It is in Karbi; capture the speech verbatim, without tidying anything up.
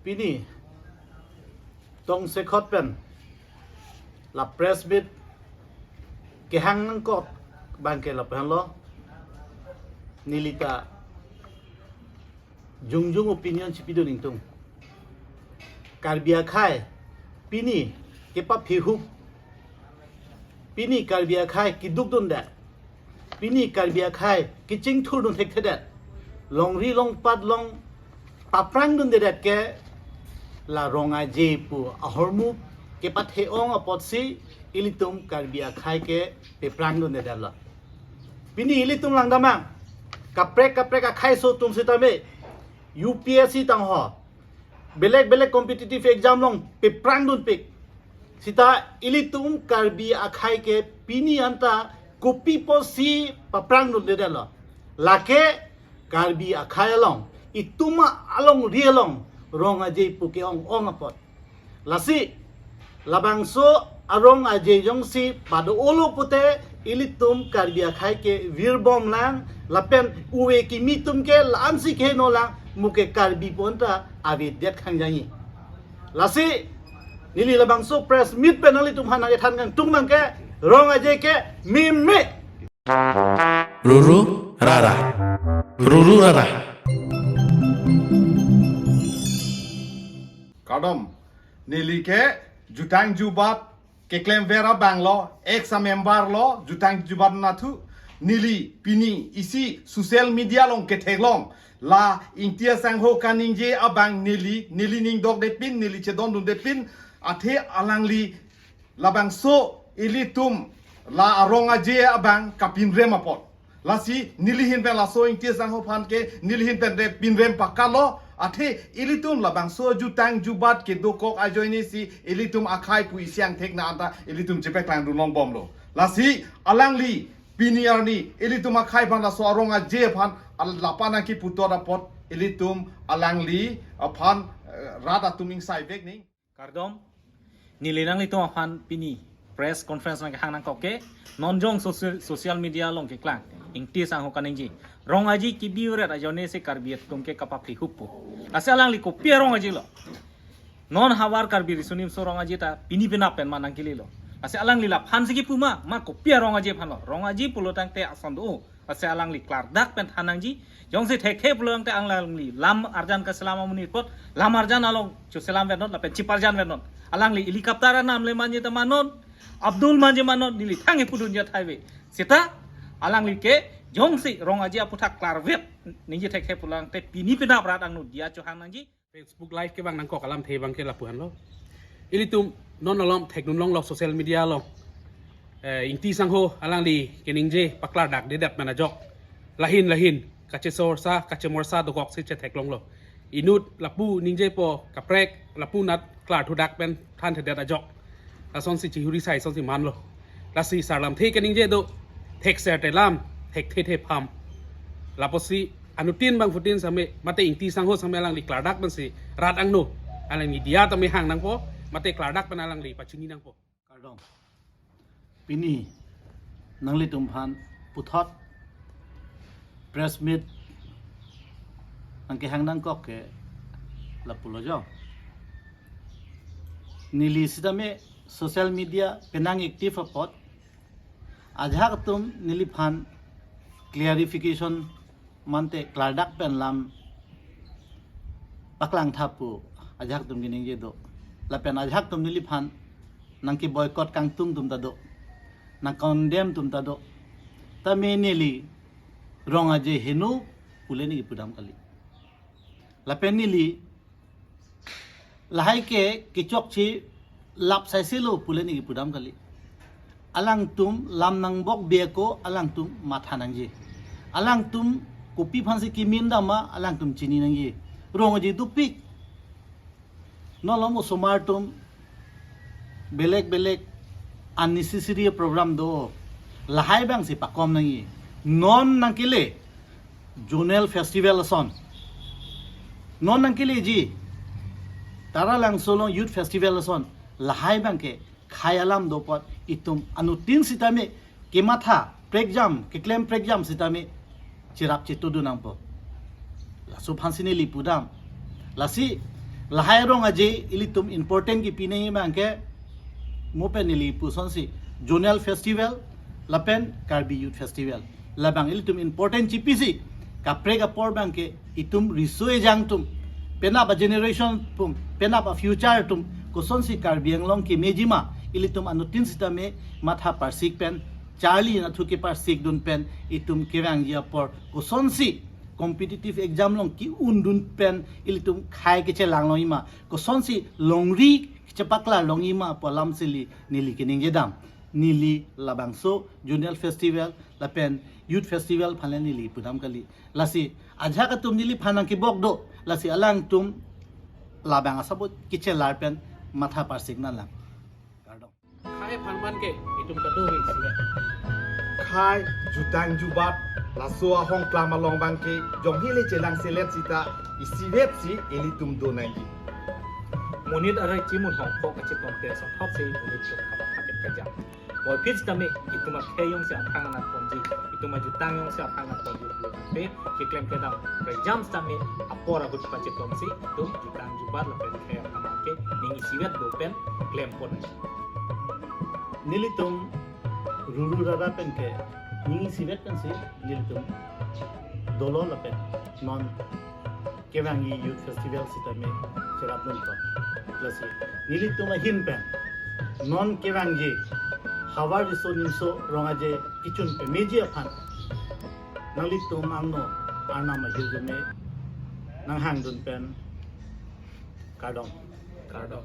Pini tongsekot pen la press meet kehang nangkok abangke lapu-anlo. Neli ta jongjong opinion chipidun ingtung. Karbi akhai pini kepaphihup, pini Karbi akhai kedukdundet, pini Karbi akhai kechingthurdun thekthedet, longri longpat along paprangdundedet ke la Rong Aje pu ahormu kepathe-ong apotsi ilitum Karbi akhai ke peprangdundedetlo. Pini ilitum langdamnang, kaprek kaprek akhaiso atum sitame U P S C tangho, belek belek competitive exam along peprangdunpik. Sita ilitum Karbi akhai ke pini anta kopi apotsi paprangdundedetlo? Lake Karbi akhai along, itum alongri along Rong Aje pu ke-ong-ong apot. Lasi labangso a-Rong Aje jongsi pado-olo pute ilitum Karbi akhai ke virbomlang, lapen ove kimi atum ke la-ansi kehenolang, mo ke Karbi pu anta avedet khangjangji. Lasi neli labangso press meet pen nanglitum aphan nangkethan kangtung abangke Rong Aje ke meme. Ruru rara. Ruru rara. Kardom, neli ke jutang jubat keklemver abanglo, ex-member lo, jutang jubat nathu. Neli pini isi social media along ketheklong, la Ingti asangho kaningje abang neli, neli ning dokdetpin, neli chedondundetpin, athe alangli labangso ilitum la a-Rong Aje abang kapinrem apot. Lasi neli ahin pen laso Ingti asangho aphan ke neli ahin pen re pinrem pakalo, athe ilitum labangso jutang jubat kedokok ajoinesi ilitum akhai pu isi angthek na anta ilitum chepaklangdun longbomlo. Lasi alangli pini arni ilitum akhai aphan laso a-Rong Aje aphan al-, lapu-an nangkeputot apot ilitum alangli aphan, eh, rat atum ingsaivek ning. Kardom, neli nanglitum aphan pini press conference nangkehang nangkok ke, non jong social, social media along keklang, Ingti asangho kaningje, Rong Aje kebi-uret ajoinesi Karbi atum ke kapaphihup pu. Lasi alangli kopi a-Rong Ajelo? Non havar Karbi Riso Nimso Rong Aje ta pini penap pen ma nangkelelo. Lasi alangli laphansi kepu ma, ma kopi a-Rong Aje aphanlo? Rong Aje pulo tangte ason do. Lasi alangli klardak pen than nangji. Jongsi thekthe pulo tangte alangli lam arjan kaselam amonit apot, lam arjan along choselamveknon lapen chiparjanveknon. Alangli helicopter anam le manje ta ma non, Abdul manje ma non, neli thang epudunji athai ave. Seta alangli ke jongsi Rong Aje aputhak klarvek ningje thekthe pulo tangte pini penap rat angno diya chohang nangji. Facebook Live kevang nangkok alamthe abangke lapu-anlo. Ilitum non alom thekdunlonglo social media along. Eh, Ingti asangho alangli keningje paklardakdedet pen ajok, lahin lahin kachesor sa, kachemor sa dokoksi chetheklonglo. Inut lapu ningjepo kaprek, lapu anat klarthudak pen thanthedet ajok, lasonsi chihuri sai asonsi manlo. Lasi sarlamthe keningje do, thekser te lam, thekthe the pham. Lapusi anuttin bangphutin sitame, mate Ingti asangho sitame alangli klardak pensi rat angno alangli diya tame hang nangpo, mate klardak pen alangli pachini nangpo. Kardom. Pini nanglitum aphan puthot press meet nangkehang nangkok ke lapulo jo. Neli sitame social media penang active apot, ajahak atum neliphan clarification mante klardak pen lam paklangtha pu ajahak atum keningje do. Lapen ajahak atum neliphan nangkeboycott kangtung atum ta do, nangcondemn atum ta do. Tame neli Rong Aje heno pule neli kepudam kali. Lapen neli lahai ke kechokche lap saiselo pule neli kepudam kali. Alangtum lam nangbokbe ako alangtum matha nangji. Alangtum kopi aphansi kemin dam ma alangtum chini nangji. Rong Aje dopik. Non alom osomar atum belek belek unnecessary program do, lahai abangsi pakom nangji. Non nangkele zonal festival ason, non nangkeleji Taralangso along youth festival ason, lahai abangke khei alam do apot itum anuttin sitame kematha prekjam, keklem prekjam sitame cherap chetudun nangpo. Laso aphansi neli pudam. Lasi Lahai arong aje ilitum important kipi nangji abang ke mo pen neli pu asonsi Zonal Festival lapen Karbi Youth Festival. Labang ilitum important chipisi kaprek apor abang ke itum riso ejang atum, penap a-generation atum, penap a-future atum kosonsi Karbi Anglong kemeji ma, ilitum anuttin sitame matha parsik pen, charli nathu keparsik dun pen, itum kevangji apor kosonsi competitive exam along ke-un dun pen ilitum khei kechelang longji ma, kosonsi longri chepaklar longji ma pu alam si neli keningje dam. Neli labangso Zonal Festival lapen Youth Festival aphan le neli pudam kali. Lasi ajahak atum neliphan nangkebok do, lasi alangtum labang asabot kechelar pen matha parsik nanglang. Kardom. Khei aphan abang ke itum kadokave isivet. Khei, jutang jubat, laso ahongklam along abang ke jongsi le chelang selet sita isivet si ilitum do nangji. Monit arai chimun hongkok kachetong te asonthot si monit chok kama paket kajang. Moipit tame itum akhei jongsi aphrang anat ponji, itum ajutang jongsi aphrang anat ponji, lo pe keklem kedam rejam tame apor ahut pachetong si itum jutang jubat lapen khei aphan abang ke ning isivet do pen klem pon. Nelitum ruru rara pen ke ning isivet pensi nelitum dolo lapen non kevangji Youth Festival sitame cherap dun to. Lasi nelitum ahin pen non kevangji havar riso nimso rong aje kechun pemeji aphan nanglitum angno arnam ahirjume nanghang dun pen kardom. Kardom.